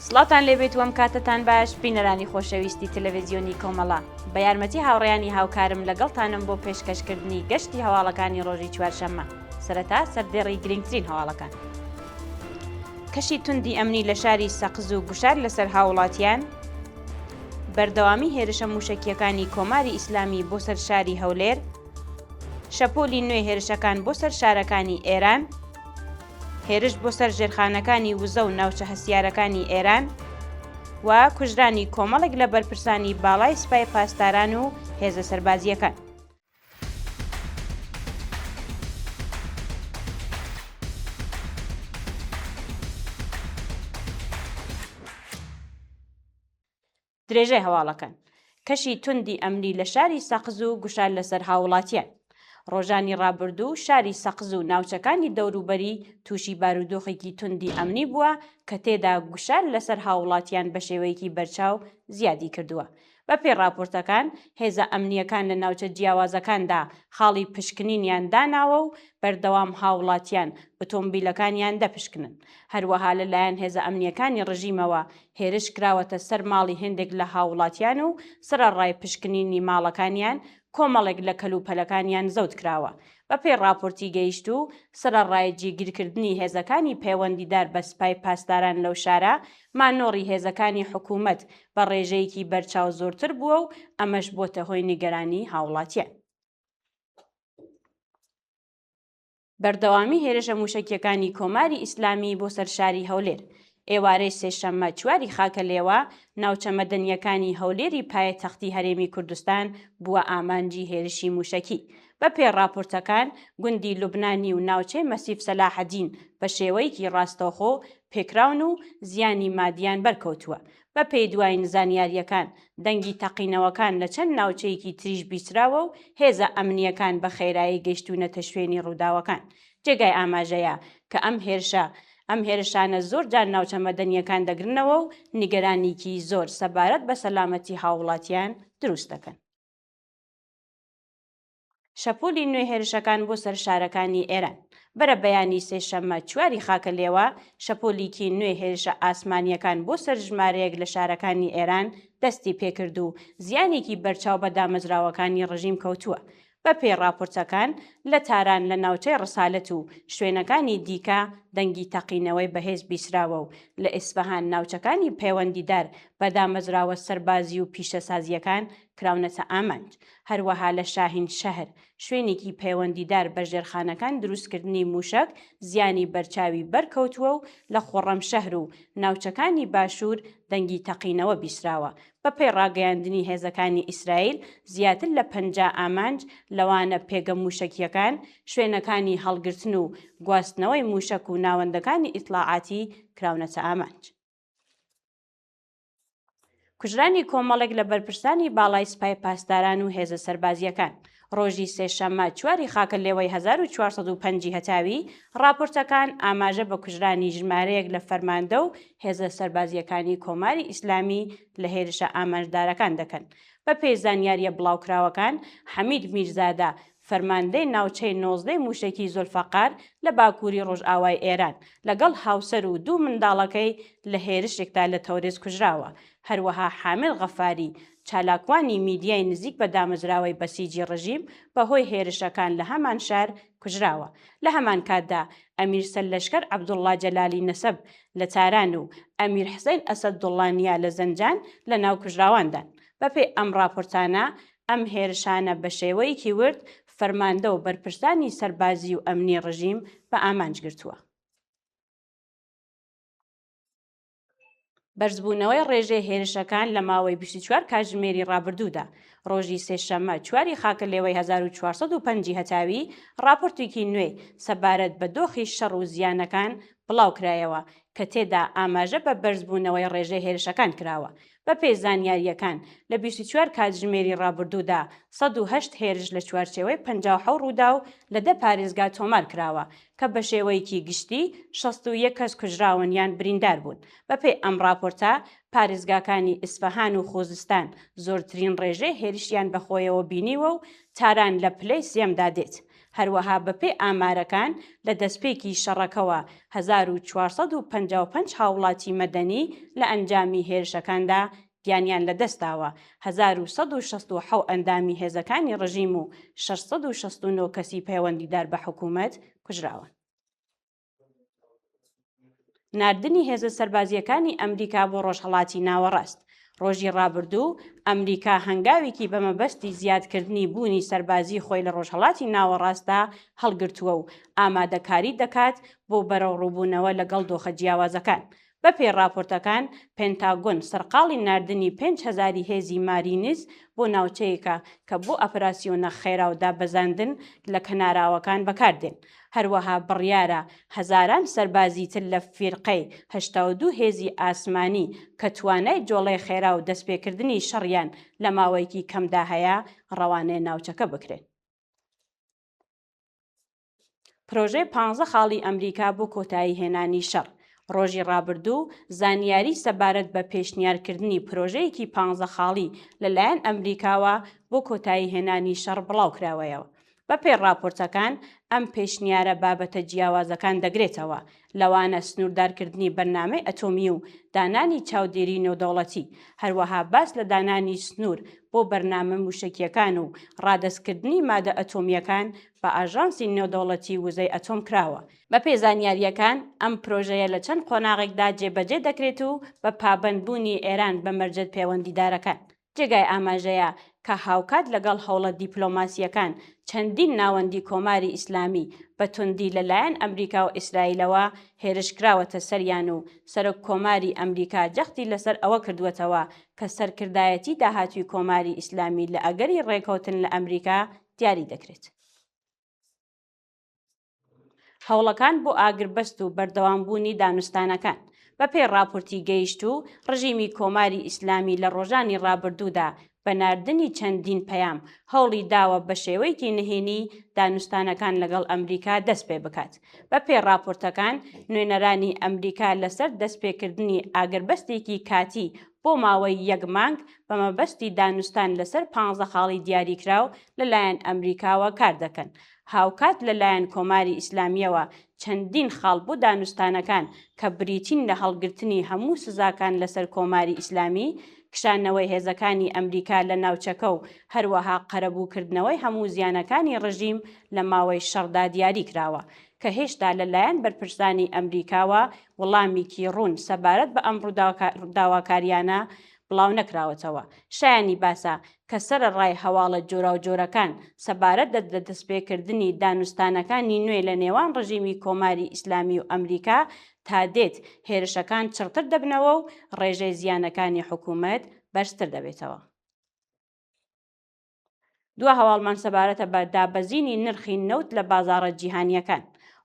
سڵاوتان لێبێت و ئەم کاتەتان باش بینەرانی خۆشەویستی تەلەڤیزیۆنی کۆمەڵە بە یارمەتی هاوڕێیانی هاوکارم لەگەڵتانم بۆ پێشکەشکردنی گەشتی هەواڵەکانی ڕۆژی چوارشەممە سەرەتا سەردێڕی گرنگترین هەواڵەکان. کەشی توندی ئەمنی لە شاری سەقز و گوشار لەسەر هاووڵاتیان، بەردەوامی هێرشە مووشەکییەکانی کۆماری ئیسلامی بۆ سەر شاری هەولێر، شەپۆلی نوێی هێرشەکان بۆ سەر شارەکانی ئێران، هێرش بۆ سەر ژێرخانەکانی وزە و ناوچە هەستیارەکانی ئێران و کوژرانی کۆمەڵێک لە بەرپرسانی باڵای سپای پاسداران و هێزە سەربازییەکان. درێژەی هەواڵەکان کەشی توندی ئەمنی لە شاری سەقز و گوشار لەسەر هاووڵاتیان ڕۆژانی ڕابردوو شاری سەقز و ناوچەکانی دەوروبەری تووشی بارودۆخێکی توندی ئەمنی بووە کە تێدا گوشار لەسەر هاووڵاتیان بە شێوەیەکی بەرچاو زیادی کردووە بەپێی ڕاپۆرتەکان، هێزە ئەمنییەکان لە ناوچە جیاوازەکاندا خاڵی پشکنینیان داناوە و بەردەوام هاوڵاتیان ئۆتۆمبیلەکانیان دەپشکنن. هەروەها لەلایەن هێزە ئەمنییەکانی ڕژیمەوە هێرش کراوەتە سەر ماڵی هێندێک لە هاووڵاتیان و سەرەڕای پشکنینی ماڵەکانیان، کۆمەڵێک لە کەلوپەلەکانیان زەوت کراوە. بەپێی ڕاپۆرتی گەیشتوو، سەرەڕای جێگیرکردنی هێزەکانی پەیوەندیدار بە سپای پاسداران لەو شارە، مانۆڕی هێزەکانی حکوومەت بە ڕێژەیەکی بەرچاو زۆرتر بووە و ئەمەش بۆتە هۆی نیگەرانی هاوڵاتیان. بەردەوامی هێرشە مووشەکییەکانی کۆماری ئیسلامی بۆ سەر شاری هەولێر ئێوارەی سێشەممە چواری خاکەلێوە، ناوچە مەدەنییەکانی هەولێری پایەتەختی هەرێمی کوردستان بووە ئامانجی هێرشی مووشەکی. بەپێی ڕاپۆرتەکان، گوندی لوبنانی و ناوچەی مەسیف سەلاحەدین بە شێوەیەکی ڕاستەوخۆ پێکراون و زیانی مادییان بەرکەوتووە. بەپێی دوایین زانیارییەکان، دەنگی تەقینەوەکان لە چەند ناوچەیەکی تریش بیستراوە و هێزە ئەمنییەکان بە خێرایی گەیشتوونەتە شوێنی ڕووداوەکان. جێگای ئاماژەیە کە ئەم هێرشە ئەم هێرشانە زۆر جار ناوچە مەدەنییەکان دەگرنەوە و نیگەرانیی زۆر سەبارەت بە سەلامەتی هاووڵاتیان دروست دەکەن. شەپۆلی نوێی هێرشەکان بۆ سەر شارەکانی ئێران. بەرەبەیانی سێشەممە چواری خاکەلێوە، شەپۆلیکی نوێی هێرشە ئاسمانییەکان بۆ سەر ژمارەیەک لە شارەکانی ئێران دەستی پێکرد و زیانێکی بەرچاو بە دامەزراوەکانی ڕژیم کەوتووە. بەپێی ڕاپۆرتەکان، لە تاران لە ناوچەی ڕسالەت و شوێنەکانی دیکە دەنگی تەقینەوەی بەهێز بیسراوە و لە ئیسفەهان ناوچەکانی پەیوەندیدار بە دامەزراوە سەربازی و پیشەسازییەکان کراونەتە ئامانج. هەروەها لە شاهین شەهر، شوێنێکی پەیوەندیدار بە ژێرخانەکان دروستکردنی مووشەک زیانی بەرچاوی بەرکەوتووە و لە خوڕەمشەهر و ناوچەکانی باشوور دەنگی تەقینەوە بیسراوە. بەپێی ڕاگەیاندنی هێزەکانی ئیسرائیل، زیاتر لە 50 ئامانج، لەوانە پێگە مووشەکییەکان، شوێنەکانی هەڵگرتن و گواستنەوەی مووشەک و ناوەندەکانی ئیتڵاعاتی کراونەتە ئامانج. کوژرانی کۆمەڵێک لە بەرپرسانی باڵای سپای پاسداران و هێزە سەربازییەکان. ڕۆژی سێشەممە چواری خاکەلێوەی 1405 ی هەتاوی، ڕاپۆرتەکان ئاماژە بە کوژرانی ژمارەیەک لە فەرماندە و هێزە سەربازییەکانی کۆماری ئیسلامی لە هێرشە ئامانجدارەکان دەکەن. بەپێی زانیارییە بڵاوکراوەکان، حەمید میرزادە، فەرماندەی ناوچەی نۆزدەی مووشەکی زۆلفەقار لە باکووری ڕۆژئاوای ئێران، لەگەڵ هاوسەر و دوو منداڵەکەی لە هێرشێکدا لە تەورێز کوژراوە. هەروەها حامد غەفاری، چالاکوانی میدیای نزیک بە دامەزراوەی بەسیجی ڕژیم، بەهۆی هێرشەکان لە هەمان شار کوژراوە. لە هەمان کاتدا ئەمیر سەرلەشکەر عەبدوڵڵا جەلالی نەسەب لە تاران و ئەمیر حسەین ئەسەدوڵڵا نیا لە زەنجان لە ناو کوژراواندان. بەپێی ئەم ڕاپۆرتانە، ئەم هێرشانە بە شێوەیەکی ورد فەرماندە و بەرپرسانی سەربازی و ئەمنی ڕژیم بە ئامانج گرتووە. بەرزبوونەوەی ڕێژەی هێرشەکان لە ماوەی 24 کاتژمێری ڕابردوودا، ڕۆژی سێشەممە چواری خاکەلێوەی 1405 ی هەتاوی، ڕاپۆرتێکی نوێی سەبارەت بە دۆخی شەڕ و زیانەکان بڵاوکرایەوە کە تێدا ئاماژە بە بەرزبوونەوەی ڕێژەی هێرشەکان کراوە. بەپێی زانیارییەکان، لە 24 کاتژمێری ڕابردوودا 108 هێرش لە چوارچێوەی 57 ڕووداو لە دە پارێزگا تۆمار کراوە، کە بەشێوەیەکی گشتی 61 کەس کوژراون یان بریندار بوون. بەپێی ئەم ڕاپۆرتە، پارێزگاکانی ئیسفەهان و خوزستان زۆرترین ڕێژەی هێرشیان بەخۆیەوە بینیوە و تاران لە پلەی سێیەمدا دێت. هەروەها بەپێی ئامارەکان لە دەستپێکی شەڕەکەوە 1455 هاوڵاتی مەدەنی لە ئەنجامی هێرشەکاندا گیانیان لەدەستداوە، 1167 ئەندامی هێزەکانی ڕژیم و 669 کەسی پەیوەندیدار بە حکوومەت کوژراون. ناردنی هێزە سەربازییەکانی ئەمریکا بۆ ڕۆژهەڵاتی ناوەڕاست. ڕۆژی ڕابردوو ئەمریکا هەنگاوێکی بە مەبەستی زیادکردنی بوونی سەربازی خۆی لە ڕۆژهەڵاتی ناوەڕاستدا هەڵگرتووە و ئامادەکاری دەکات بۆ بەرەوڕووبوونەوە لەگەڵ دۆخە جیاوازەکان. بەپێی ڕاپۆرتەکان، پێنتاگۆن سەرقاڵی ناردنی پێنج هەزاری هێزی مارینز بۆ ناوچەیەکە کە بۆ ئەپراسیۆنە خێرا و دابەزاندن لە کەناراوەکان بەکاردێن. هەروەها بڕیارە هەزاران سەربازی تر لە فیرقەی 82 هێزی ئاسمانی کە توانای جۆڵەی خێرا و دەستپێکردنی شەڕیان لە ماوەیەکی کەمدا هەیە، ڕەوانەی ناوچەکە بکرێن. پرۆژەی پانزە خاڵی ئەمریکا بۆ کۆتایی هێنانی شەڕ ڕۆژی ڕابردوو زانیاری سەبارەت بە پێشنیارکردنی پرۆژەیەکی پانزە خاڵی لەلایەن ئەمریکاوە بۆ کۆتایی هێنانی شەڕ بڵاوکراوەیەوە. بەپێی ڕاپۆرتەکان، ئەم پێشنیارە بابەتە جیاوازەکان دەگرێتەوە، لەوانە سنووردارکردنی بەرنامەی ئەتۆمی و دانانی چاودێری نێودەوڵەتی، هەروەها باس لە دانانی سنوور بۆ بەرنامە مووشەکییەکان و ڕادەستکردنی مادە ئەتۆمییەکان بە ئاژانسی نێودەوڵەتی وزەی ئەتۆم کراوە. بەپێی زانیارییەکان، ئەم پرۆژەیە لە چەند قۆناغێکدا جێبەجێ دەکرێت و بە پابەندبوونی ئێران بە مەرجە پێوەندیدارەکان. جێگای ئاماژەیە کە هاوکات لەگەڵ هەوڵە دیپلۆماسییەکان، چەندین ناوەندی کۆماری ئیسلامی بە توندی لە لایەن ئەمریکا و ئیسرائیلەوە هێرش کراوەتە سەریان و سەرۆک کۆماری ئەمریکا جەختی لەسەر ئەوە کردووەتەوە کە سەرکردایەتی داهاتووی کۆماری ئیسلامی لە ئەگەری ڕێکەوتن لە ئەمریکا دیاری دەکرێت. هەوڵەکان بۆ ئاگربەست و بەردەوامبوونی دانوستانەکان. بەپێی ڕاپۆرتی گەیشتوو، ڕژیمی کۆماری ئیسلامی لە ڕۆژانی ڕابردوودا بە ناردنی چەندین پەیام هەوڵی داوە بە شێوەیەکی نهێنی دانوستانەکان لەگەڵ ئەمریکا دەست پێ بکات. بەپێی ڕاپۆرتەکان، نوێنەرانی ئەمریکا لەسەر دەستپێکردنی ئاگربەستێکی کاتی بۆ ماوەی یەک مانگ بە مەبەستی دانوستان لەسەر پانزە خاڵی دیاریکراو لەلایەن ئەمریکاوە کار دەکەن. هاوکات لەلایەن کۆماری ئیسلامییەوە چەندین خاڵ بۆ دانوستانەکان کە بریتین لە هەڵگرتنی هەموو سزاکان لەسەر کۆماری ئیسلامی، کشانەوەی هێزەکانی ئەمریکا لە ناوچەکە و هەروەها قەرەبووکردنەوەی هەموو زیانەکانی ڕژیم لە ماوەی شەڕدا دیاری کراوە کە هێشتا لەلایەن بەرپرسانی ئەمریکاوە وڵامیکی ڕوون سەبارەت بە ئەم داواکارییانە بڵاو نەکراوەتەوە. شایانی باسە کە سەرەڕای هەواڵە جۆراوجۆرەکان سەبارەت بە دەستپێکردنی دانوستانەکانی نوێ لە نێوان ڕژیمی کۆماری ئیسلامی و ئەمریکا، تا دێت هێرشەکان چڕتر دەبنەوە و ڕێژەی زیانەکانی حکوومەت بەرزتر دەبێتەوە. دوا هەواڵمان سەبارەتە بە دابەزینی نرخی نەوت لە بازاڕە جیهانییەکان.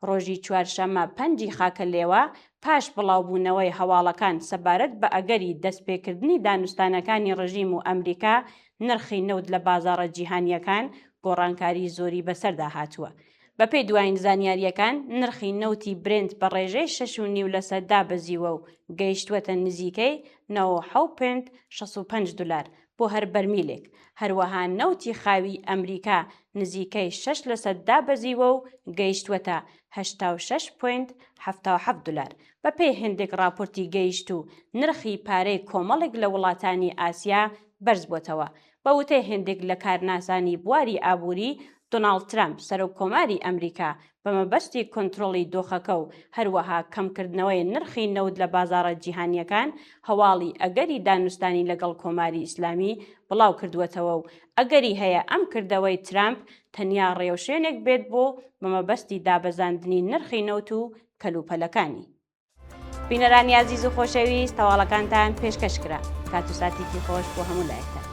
ڕۆژی چوارشەممە پەنجی خاکەلێوە، پاش بڵاوبوونەوەی هەواڵەکان سەبارەت بە ئەگەری دەستپێکردنی دانوستانەکانی ڕژیم و ئەمریکا، نرخی نەوت لە بازاڕە جیهانییەکان گۆڕانکاری زۆری بەسەردا هاتووە. بەپێی دوایین زانیارییەکان، نرخی نەوتی برێنت بە ڕێژەی شەش و نیو لەسەد دابەزیوە و گەیشتووەتە نزیکەی 97 point 65 دولار بۆ هەر بەرمیلێک، هەروەها نەوتی خاوی ئەمریکا نزیکەی شەش لەسەد دابەزیوە و گەیشتووەتە 86 point 77 دولار. بەپێی هەندێک ڕاپۆرتی گەیشتوو، نرخی پارەی کۆمەڵێک لە وڵاتانی ئاسیا بەرزبووەتەوە. بە وتەی هەندێک لە کارناسانی بواری ئابووری، دۆناڵد ترەمپ، سەرۆک کۆماری ئەمریکا، بە مەبەستی کۆنترۆڵی دۆخەکە و هەروەها کەمکردنەوەی نرخی نەوت لە بازاڕە جیهانییەکان، هەواڵی ئەگەری دانوستانی لەگەڵ کۆماری ئیسلامی بڵاو کردووەتەوە و ئەگەری هەیە ئەم کردەوەی ترامپ تەنیا ڕێوشوێنێک بێت بۆ بە مەبەستی دابەزاندنی نرخی نەوت و کەلوپەلەکانی. بینەرانی ئازیز و خۆشەویست هەواڵەکانتان پێشکەش کرا. کات و ساتێکی خۆش بۆ هەموو لایەکتان.